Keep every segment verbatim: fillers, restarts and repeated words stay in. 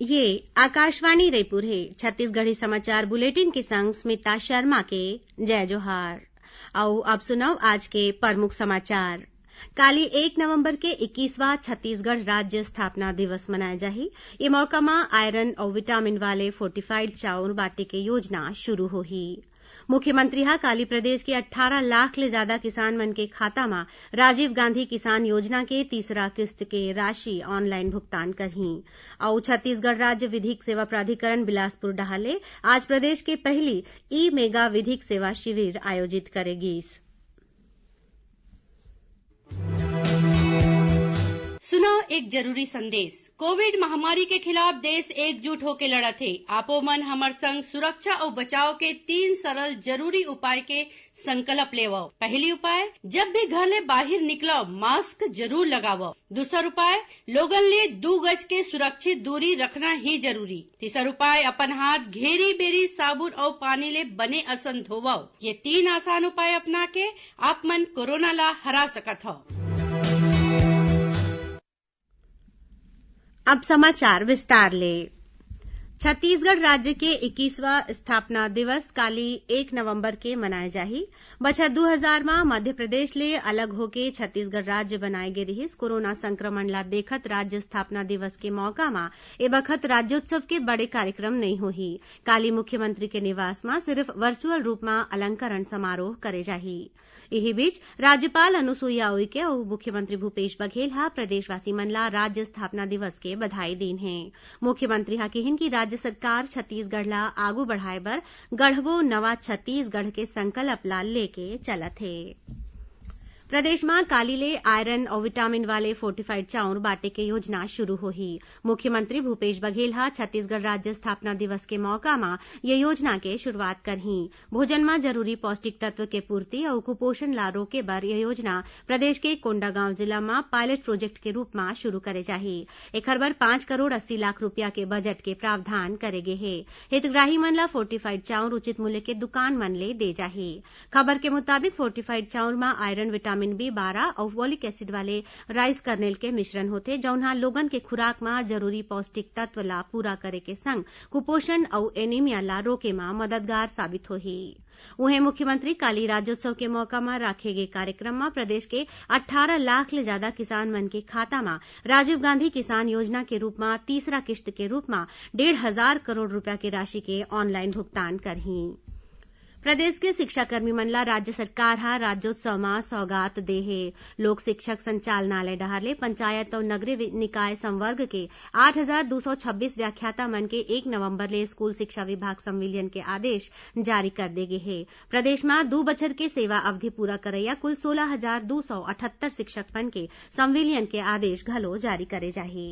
ये आकाशवाणी रईपुर हे। छत्तीसगढ़ी समाचार बुलेटिन के संग स्मिता शर्मा के जय जोहार। अउ अब सुनव आज के प्रमुख समाचार। काली एक नवंबर के इक्कीसवाँ छत्तीसगढ़ राज्य स्थापना दिवस मनाए जाही। ये मौका म आयरन अउ विटामिन वाले फोर्टिफाइड चाउर बांटे के योजना शुरू होही। मुख्यमंत्री ह काली प्रदेश के अट्ठारह लाख ले जादा किसान मन के खाता म राजीव गांधी किसान योजना के तीसरा किस्त के राशि ऑनलाइन भुगतान करही। अउ छत्तीसगढ़ राज्य विधिक सेवा प्राधिकरण बिलासपुर डहार ले आज प्रदेश के पहिली ई मेगा विधिक सेवा शिविर आयोजित करे गीस। सुनव एक जरूरी संदेश। कोविड महामारी के खिलाफ देश एकजुट होके लड़त हे। आपो मन हमर संग सुरक्षा अउ बचाव के तीन सरल जरूरी उपाय के संकल्प लेवव। पहली उपाय, जब भी घर ले बाहिर निकलव, मास्क जरूर लगावव। दूसर उपाय, लोगन ले दू गज के सुरक्षित दूरी रखना ही जरूरी। तीसर उपाय, अपन हाथ घेरी बेरी साबुन अउ पानी ले बने असन धोवव। ये तीन आसान उपाय अपना के आप मन कोरोना ला हरा सकत हव। अब समाचार विस्तार ले। छत्तीसगढ़ राज्य के इक्कीसवाँ स्थापना दिवस काली एक नवंबर के मनाए जाही। बछर दू हजार म मध्य प्रदेश ले अलग होके छत्तीसगढ़ राज्य बनाए गे रिहिस। कोरोना संक्रमण ला देखत राज्य स्थापना दिवस के मौका म ए बखत राज्योत्सव के बड़े कार्यक्रम नइ होही। काली मुख्यमंत्री के निवास म सिर्फ वर्चुअल रूप म अलंकरण समारोह करे जाही। इही बीच, राज्यपाल अनुसुईया उइके अउ मुख्यमंत्री भूपेश बघेल ह प्रदेशवासी मन ला राज्य स्थापना दिवस के बधाई दीन हे। मुख्यमंत्री ह किहिन कि राज्य सरकार छत्तीसगढ़ ला आगू बढ़ाए बर गढ़वो नवा छत्तीसगढ़ के संकल्प ला लेके चलत हे। प्रदेश म काली ले आयरन अउ विटामिन वाले फोर्टिफाइड चाउर बांटे के योजना शुरू होही। मुख्यमंत्री भूपेश बघेल ह छत्तीसगढ़ राज्य स्थापना दिवस के मौका म ये योजना के शुरुआत करही। भोजन म जरूरी पौष्टिक तत्व के पूर्ति अउ कुपोषण ला रोके बर ये योजना प्रदेश के कोंडागांव जिला म पायलट प्रोजेक्ट के रूप म शुरू करे जाही। एखर बर पाँच करोड़ अस्सी लाख रूपिया के बजट के प्रावधान करे गे हे। हितग्राही मन ला फोर्टिफाइड चाउर उचित मूल्य के दुकान मन ले दे जाही। खबर के मुताबिक, फोर्टिफाइड चाउर म आयरन, विटामिन बी बारह अउ फोलिक एसिड वाले राइस कर्नेल के मिश्रण होथे, जउन ह लोगन के खुराक म जरूरी पौष्टिक तत्व ला पूरा करे के संग कुपोषण अउ एनीमिया ला रोके म मददगार साबित होही। उहें, मुख्यमंत्री काली राज्योत्सव के मौका म राखे गे कार्यक्रम म प्रदेश के अट्ठारह लाख ले जादा किसान मन के खाता म राजीव गांधी किसान योजना के रूप म तीसरा किस्त के रूप म डेढ़ हजार करोड़ रूपिया के राशि के ऑनलाइन भुगतान करही। प्रदेश के शिक्षाकर्मी मन ला राज्य सरकार ह राज्योत्सव म सौगात दे हे। लोक शिक्षक संचालनालय डहार ले पंचायत अउ नगरीय वि-, निकाय संवर्ग के आठ हजार दू सौ छब्बीस व्याख्याता मन के एक नवंबर ले स्कूल शिक्षा विभाग संविलियन के आदेश जारी कर दे गे हे। प्रदेश म दू बछर के सेवा अवधि पूरा करइया कुल सोलह हजार दू सौ अठहत्तर शिक्षक मन के संविलियन के आदेश घलो जारी करे जाही।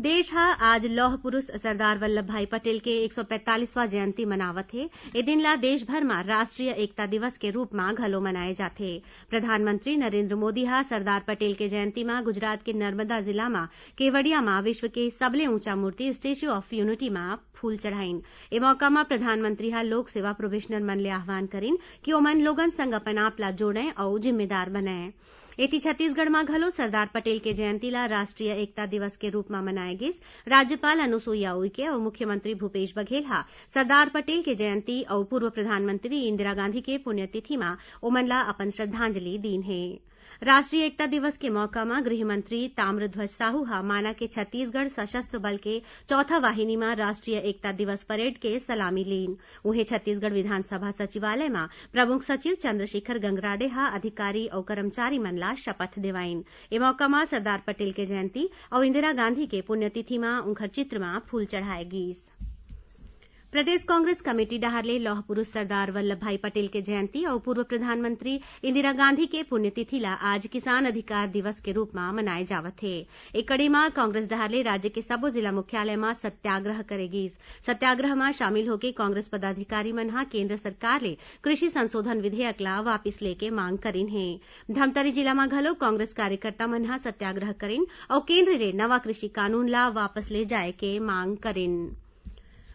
देश ह आज लौह पुरुष सरदार वल्लभ भाई पटेल के एक सौ पैंतालीसवाँ जयंती मनावत हे। ए दिन ला देश भर म राष्ट्रीय एकता दिवस के रूप म घलो मनाए जाथे। प्रधानमंत्री नरेंद्र मोदी ह सरदार पटेल के जयंती म गुजरात के नर्मदा जिला म केवड़िया म विश्व के सबले ऊंचा मूर्ति स्टैच्यू ऑफ यूनिटी म फूल चढ़ाइन। ए मौका म प्रधानमंत्री ह लोक सेवा प्रोबेशनर मन ले आह्वान करिन कि ओमन लोगन संग अपन आप ला जोड़ें अउ जिम्मेदार बनय। एती छत्तीसगढ़ म घलो सरदार पटेल के जयंती ला राष्ट्रीय एकता दिवस के रूप म मनाए गिस। राज्यपाल अनुसुईया उइके अउ मुख्यमंत्री भूपेश बघेल ह सरदार पटेल के जयंती अउ पूर्व प्रधानमंत्री इंदिरा गांधी के पुण्यतिथि म ओमन ला अपन श्रद्धांजलि दीन हे। राष्ट्रीय एकता दिवस के मौका म गृह मंत्री ताम्रध्वज साहू ह माना के छत्तीसगढ़ सशस्त्र बल के चौथा वाहिनी म राष्ट्रीय एकता दिवस परेड के सलामी लीन। उहें, छत्तीसगढ़ विधानसभा सचिवालय म प्रमुख सचिव चंद्रशेखर गंगराडे ह अधिकारी अउ कर्मचारी मन ला शपथ देवाइन। ए मौका म सरदार पटेल के जयंती अउ इंदिरा गांधी के पुण्यतिथि म उंखर चित्र म फूल चढ़ाए गीस। प्रदेश कांग्रेस कमेटी डहार ले लौह पुरुष सरदार वल्लभ भाई पटेल के जयंती अउ पूर्व प्रधानमंत्री इंदिरा गांधी के पुण्यतिथि ला आज किसान अधिकार दिवस के रूप म मनाए जावत हे। ए कड़ी म कांग्रेस डहार ले राज्य के सबो जिला मुख्यालय म सत्याग्रह करे गीस। सत्याग्रह म शामिल होके कांग्रेस पदाधिकारी मन ह केंद्र सरकार ले कृषि संशोधन विधेयक ला वापिस लेके मांग करिन हे। धमतरी जिला म घलो कांग्रेस कार्यकर्ता मन ह सत्याग्रह करिन अउ केंद्र ले नवा कृषि कानून ला वापस ले जाए के मांग करिन।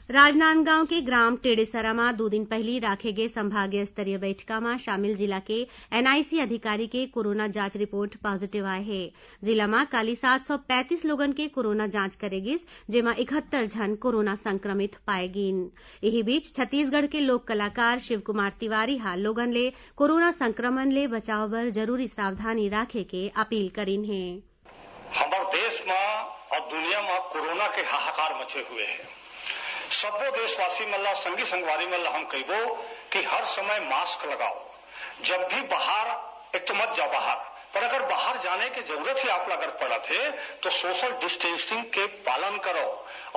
राजनांदगांव के ग्राम टेड़ेसरा म दू दिन पहिली राखे गे संभागीय स्तरीय बैठका म शामिल जिला के एनआईसी अधिकारी के कोरोना जांच रिपोर्ट पॉजिटिव आए हे। जिला म काली सात सौ पैंतीस लोगन के कोरोना जांच करे गिस, जेमा इकहत्तर झन कोरोना संक्रमित पाए गिन। इही बीच छत्तीसगढ़ के लोक कलाकार शिव कुमार तिवारी ह लोगन ले कोरोना संक्रमण ले बचाव बर जरूरी सावधानी राखे के अपील करिन हे। हमर देश म अउ दुनिया म कोरोना के हाहाकार मचे हुए हे। सब्बो देशवासी मन ला, संगी संगवारी मन ला हम कहिबो कि हर समय मास्क लगाओ। जब भी बाहर, एक तो मत जाओ बाहर, पर अगर बाहर जाने के जरूरत ही आप ला अगर पड़त हे, तो सोशल डिस्टेंसिंग के पालन करो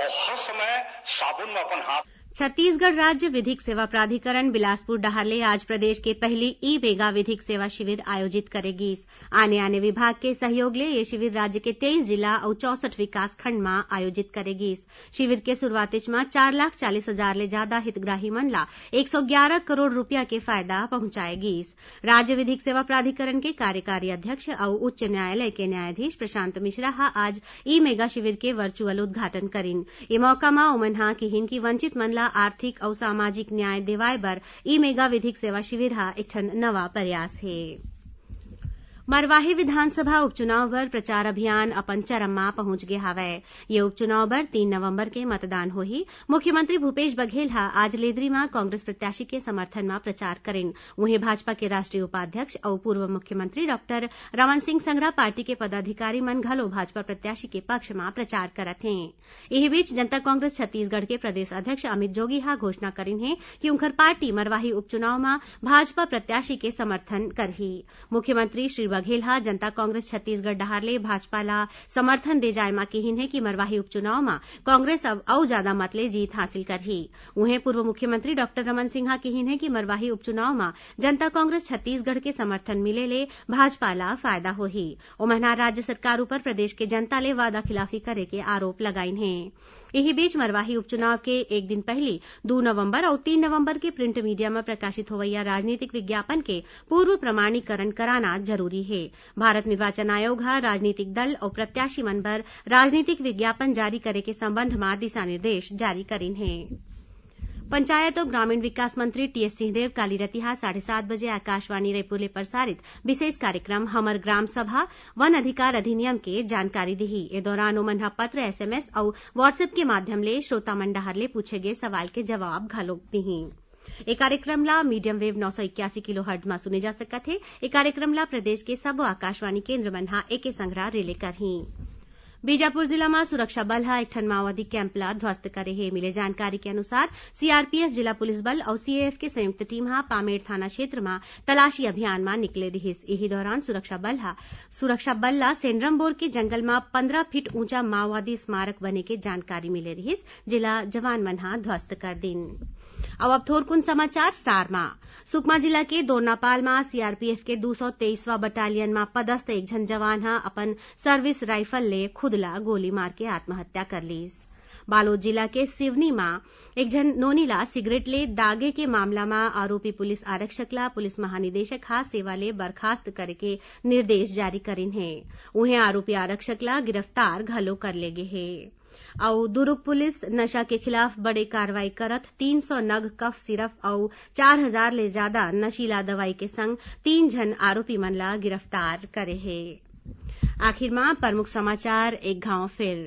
और हर समय साबुन में अपन हाथ छत्तीसगढ़ राज्य विधिक सेवा प्राधिकरण बिलासपुर डहार ले आज प्रदेश के पहली ई मेगा विधिक सेवा शिविर आयोजित करे गीस। आने-आने विभाग के सहयोग ले ये शिविर राज्य के तेईस जिला अउ चौसठ विकास खंड म आयोजित करे गीस। शिविर के शुरुआतेच म चार लाख चालीस हजार ले जादा हितग्राही मन ला एक सौ ग्यारह करोड़ रुपया के फायदा पहुंचाए गीस। राज्य विधिक सेवा प्राधिकरण के कार्यकारी अध्यक्ष अउ उच्च न्यायालय के न्यायाधीश प्रशांत मिश्रा ह आज ई मेगा शिविर के वर्चुअल उद्घाटन करिन। ए मौका म ओमन ह किहिन कि वंचित मन ला आर्थिक अउ सामाजिक न्याय देवाय बर ई मेगा विधिक सेवा शिविर ह एक ठन नवा प्रयास हे। मरवाही विधानसभा उपचुनाव बर प्रचार अभियान अपन चरम म पहुंच गे हावय। ये उपचुनाव बर तीन नवंबर के मतदान होही। मुख्यमंत्री भूपेश बघेल ह आज लेदरी म कांग्रेस प्रत्याशी के समर्थन म प्रचार करिन। उहें, भाजपा के राष्ट्रीय उपाध्यक्ष अउ पूर्व मुख्यमंत्री डॉक्टर रमन सिंह संघरा पार्टी के पदाधिकारी मन घलो भाजपा प्रत्याशी के पक्ष म प्रचार करत हें। इही बीच, जनता कांग्रेस छत्तीसगढ़ के प्रदेश अध्यक्ष अमित जोगी ह घोषणा करिन हे कि उंखर पार्टी मरवाही उपचुनाव म भाजपा प्रत्याशी के समर्थन करही। मुख्यमंत्री श्री बघेल ह जनता कांग्रेस छत्तीसगढ़ डहार ले भाजपा ला समर्थन दे जाय म किहिन हे कि मरवाही उपचुनाव म कांग्रेस अब अउ जादा मत ले जीत हासिल करही। उहें, पूर्व मुख्यमंत्री डॉक्टर रमन सिंह ह किहिन हे कि मरवाही उपचुनाव म जनता कांग्रेस छत्तीसगढ़ के समर्थन मिले ले भाजपा ला फायदा होही। ओमन ह राज्य सरकार ऊपर प्रदेश के जनता ले वादा खिलाफी करे के आरोप लगाइन हे। इही बीच, मरवाही उपचुनाव के एक दिन पहिली, दू नवंबर अउ तीन नवंबर के प्रिंट मीडिया म प्रकाशित होवइया राजनीतिक विज्ञापन के पूर्व प्रमाणीकरण कराना जरूरी हे। भारत निर्वाचन आयोग ह राजनीतिक दल अउ प्रत्याशी मन बर राजनीतिक विज्ञापन जारी करे के संबंध म दिशा निर्देश जारी करिन हे। पंचायत अउ ग्रामीण विकास मंत्री टीएस सिंहदेव काली रतिहा साढ़े सात बजे आकाशवाणी रायपुर ले प्रसारित विशेष कार्यक्रम हमर ग्राम सभा वन अधिकार अधिनियम के जानकारी दिही। ए दौरान ओमन ह पत्र, एसएमएस अउ WhatsApp के माध्यम ले श्रोता मन डहार ले पूछे गे सवाल के जवाब घलोक दिही। ए कार्यक्रम ला मीडियम वेव नौ सौ इक्यासी किलो हर्ट्ज मा सुने जा सकत हे। ए कार्यक्रम ला प्रदेश के सबो आकाशवाणी केंद्र मन हा एके संघरा रिले करही। बीजापुर जिला मा सुरक्षा बल हा एक ठन माओवादी कैंप ला ध्वस्त करे हे। मिले जानकारी के अनुसार, सीआरपीएफ, जिला पुलिस बल अउ सीएएफ के संयुक्त टीम हा पामेड़ थाना क्षेत्र मा तलाशी अभियान मा निकले रिहिस। इही दौरान सुरक्षा बल हा, सुरक्षा बल ला सेंड्रम बोर के जंगल मा पन्द्रह फीट ऊंचा माओवादी स्मारक बने के जानकारी मिले रिहिस, जेला जवान मन हा ध्वस्त कर दिन। अउ अब थोरकुन समाचार सार मा। सुकमा जिला के दोरनापाल मा सीआरपीएफ के दू सौ तेईसवां बटालियन मा पदस्थ एक झन जवान हा अपन सर्विस राइफल ले खुद ला गोली मार के आत्महत्या कर लीस। बालोद जिला के सिवनी मा एक झन नोनी ला सिगरेट ले दागे के मामला मा आरोपी पुलिस आरक्षक ला पुलिस महानिदेशक हा सेवा ले बर्खास्त करे के निर्देश जारी करिन हे। उहें, आरोपी आरक्षक ला गिरफ्तार घलो कर ले गे हे। अउ दुरूग पुलिस नशा के खिलाफ बड़े कार्रवाई करत तीन सौ नग कफ सिरप अउ चार हजार ले जादा नशीला दवाई के संग तीन झन आरोपी मन ला गिरफ्तार करे हे। आखिर मा प्रमुख समाचार एक घांव फिर।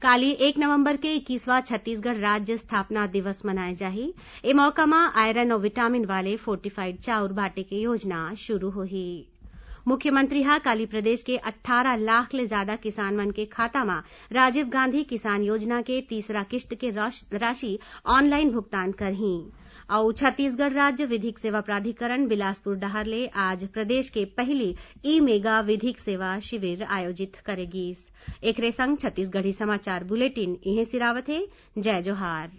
काली एक नवंबर के इक्कीसवां छत्तीसगढ़ राज्य स्थापना दिवस मनाए जाही। ए मौका मा आयरन अउ विटामिन वाले फोर्टिफाइड चाउर बांटे के योजना शुरू होही। मुख्यमंत्री हा काली प्रदेश के अट्ठारह लाख ले जादा किसान मन के खाता मा राजीव गांधी किसान योजना के तीसरा किस्त के राश-, राशि ऑनलाइन भुगतान करही। अउ छत्तीसगढ़ राज्य विधिक सेवा प्राधिकरण बिलासपुर डहार ले आज प्रदेश के पहली ई मेगा विधिक सेवा शिविर आयोजित करे गीस। एकरे संग छत्तीसगढ़ी समाचार बुलेटिन इहें सिरावत हे। जय जोहार।